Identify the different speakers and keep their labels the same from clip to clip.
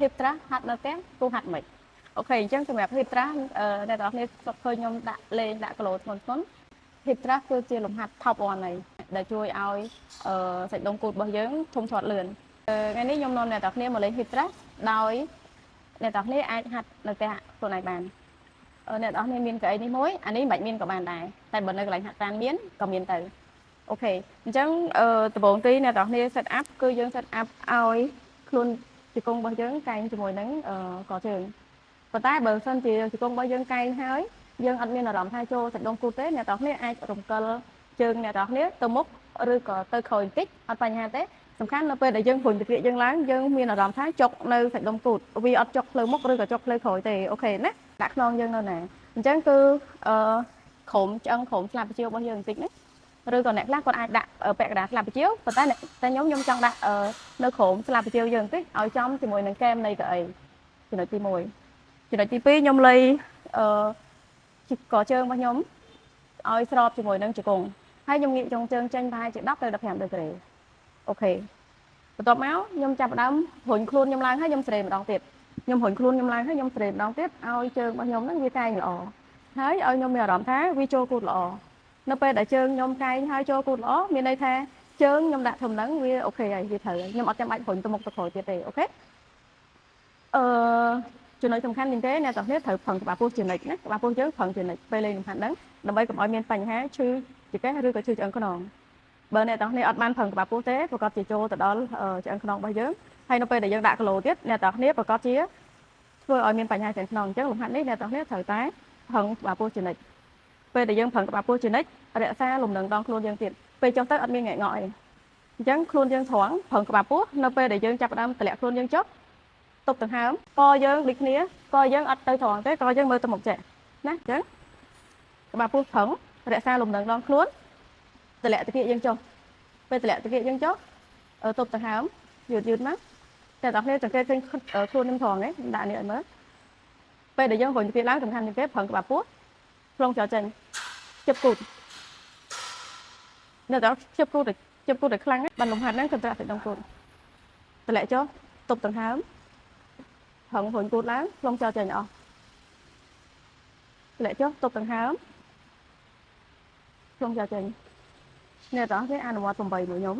Speaker 1: hip thrust ហាត់នៅផ្ទះគូហាត់មិន OK អញ្ចឹងសម្រាប់ hip thrust អ្នកទាំងអស់គ្នាស្បឃើញខ្ញុំដាក់លេងដាក់គីឡូធ្ងន់ធ្ងន់ hip thrust គឺជាលំហាត់ top 1ហើយដែលជួយឲ្យសាច់ដុំគូទរបស់យើងធំធាត់លឿនថ្ងៃនេះខ្ញុំនាំអ្នកទាំងអស់គ្នាមកលេង hip thrust ដោយអ្នកទាំងអស់គ្នាអាចហាត់នៅផ្ទះខ្លួនឯងបានអ្នកទាំងអស់គ្នាមានកៅអីនេះមួយអានេះមិនបាច់មានក៏បានដែរតែបើនៅកន្លែងហាត់ប្រាណមានក៏មានទៅ OK អញ្ចឹងដំបូងទីអ្នកទាំងអស់គ្នា set up គឺយើង set up ឲ្យខ្លួនជង្គង់របស់យើងកែងជាមួយនឹងកជើងប៉ុន្តែបើសិនជាជង្គង់របស់យើងកែងហើយយើងអត់មានអារម្មណ៍ថាចូលសាច់ដុំគូទទេអ្នកទាំងអស់គ្នាអាចរំកិលជើងអ្នកទាំងអស់គ្នាទៅមុខឬក៏ទៅក្រោយបន្តិចអត់បញ្ហាទេសំខាន់នៅពេលដែលយើងព្រុញត្រគាកយើងឡើងយើងមានអារម្មណ៍ថាចុកនៅសាច់ដុំគូទវាអត់ចុកផ្លូវមុខឬក៏ចុកផ្លូវក្រោយទេ OK ណាដាក់ខ្នងយើងនៅណាអញ្ចឹងគឺអឺក្រុមឆ្អឹងក្រុមស្លាបព្រារបស់យើងបន្តិចណាឬក៏អ្នកខ្លះគាត់អាចដាក់ពាក់កណ្ដាលស្លាបព្រាប៉ុន្តែតែខ្ញុំចង់ដាក់នៅក្រុមស្លាបព្រាយើងបន្តិចឲ្យចំជាមួយនឹងគែមនៃកៅអីចំណុចទី1ចំណុចទី2ខ្ញុំលៃអឺកជើងរបស់ខ្ញុំឲ្យស្របជាមួយនឹងជង្គង់ហើយខ្ញុំងាកចុងជើងចេញប្រហែលជា10ទៅ15ដឺក្រេ OK បន្ទាប់មកខ្ញុំចាប់ផ្ដើមរុញខ្លួនខ្ញុំឡើងហើយខ្ញុំស្រេម្ដងទៀតខ្ញុំរុញខ្លួនខ្ញុំឡើងហើយខ្ញុំស្រេម្ដងទៀតឲ្យជើងរបស់ខ្ញុំហ្នឹងវាកែងល្អហើយឲ្យខ្ញុំមានអារម្មណ៍ថាវាចូលគូទល្អនៅពេលដែលជើងខ្ញុំកែងហើយចូលគូទល្អមានន័យថាជើងខ្ញុំដាក់ធំហ្នឹងវា OK ហើយវាត្រូវហើយខ្ញុំអត់ចាំបាច់រុញទៅមុខទៅក្រោយទៀតទេ OK អឺចំណុចសំខាន់ជាងគេអ្នកទាំងគ្នាត្រូវប្រឹងក្បាលពោះជានិច្ចណាក្បាលពោះយើងប្រឹងជានិច្ចពេលលេងលំហាត់ហ្នឹងដើម្បីកុំឲ្យមានបញ្ហាឈឺចង្កេះឬក៏ឈឺឆ្អឹងខ្នងបើអ្នកទាំងគ្នាអត់បានប្រឹងក្បាលពោះទេប្រកាសជាចូលទៅដល់ឆ្អឹងខ្នងរបស់យើងហើយនៅពេលដែលយើងដាក់គីឡូទៀតអ្នកទាំងគ្នាប្រកាសជាធ្វើឲ្យមានបញ្ហាឆ្អឹងខ្នងអញ្ចឹងលំហាត់នេះអ្នកទាំងគ្នាត្រូវតែប្រឹងក្បាលពោះជានិច្ចពេលដែលយើងប្រឹងក្បាលពោះជានិច្ចរក្សាលំនឹងដងខ្លួនយើងទៀតពេលចុះទៅអត់មានងែកងក់អីអញ្ចឹងខ្លួនយើងត្រង់ប្រឹងក្បាលពោះនៅពេលដែលយើងចាប់ផ្ដើមតម្លាក់ខ្លួនយើងចុះទប់ដង្ហើមកយើងដូចគ្នាកយើងអត់ទៅត្រង់ទេកយើងមើលទៅមុខចេះណាអញ្ចឹងក្បាលពោះប្រឹងរក្សាលំនឹងដងខ្លួនតម្លាក់តាគៀកយើងចុះពេលតម្លាក់តាគៀកយើងចុះទប់ដង្ហើមយឺតយឺតមកតែបងប្អូនសង្កេតឃើញខ្លួនខ្ញុំត្រង់ទេដាក់នេះឲ្យមើលពេលដែលយើងរុញតាគៀកឡើងសំខាន់ជាងគេប្រឹងក្បាលពោះផ្លងចោលចេញជិបគូទនៅតែជិបគូទជិបគូទឲ្យខ្លាំងបានលំហាត់ហ្នឹងកន្ត្រាក់សាច់ដុំគូទតម្លាក់ចុះទប់ដង្ហើមប្រឹងរុញគូទឡើងផ្លងចោលចេញអស់តម្លាក់ចុះទប់ដង្ហើមផ្លងចោលចេញអ្នកទាំងអស់គ្នាអនុវត្ត8មួយខ្ញុំ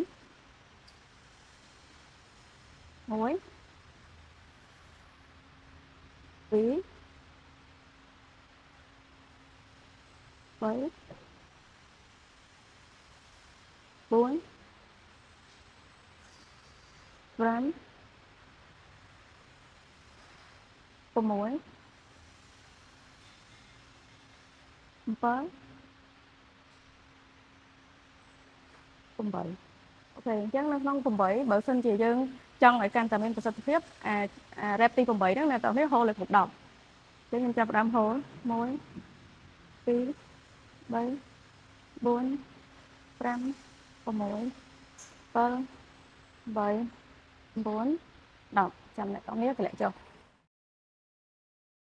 Speaker 1: 1 2 3 4 5 6 7 8 OK អញ្ចឹងនៅក្នុង8បើសិនជាយើងចង់ឲ្យកាន់តែមានប្រសិទ្ធភាពអា rep ទី8ហ្នឹងអ្នកទាំងនេះហូរលេខ10អញ្ចឹងខ្ញុំចាប់ផ្ដើមហូរ1 2 3 4 5 6 7 8 9 10ចាំអ្នកទាំងនេះតម្លាក់ចុះ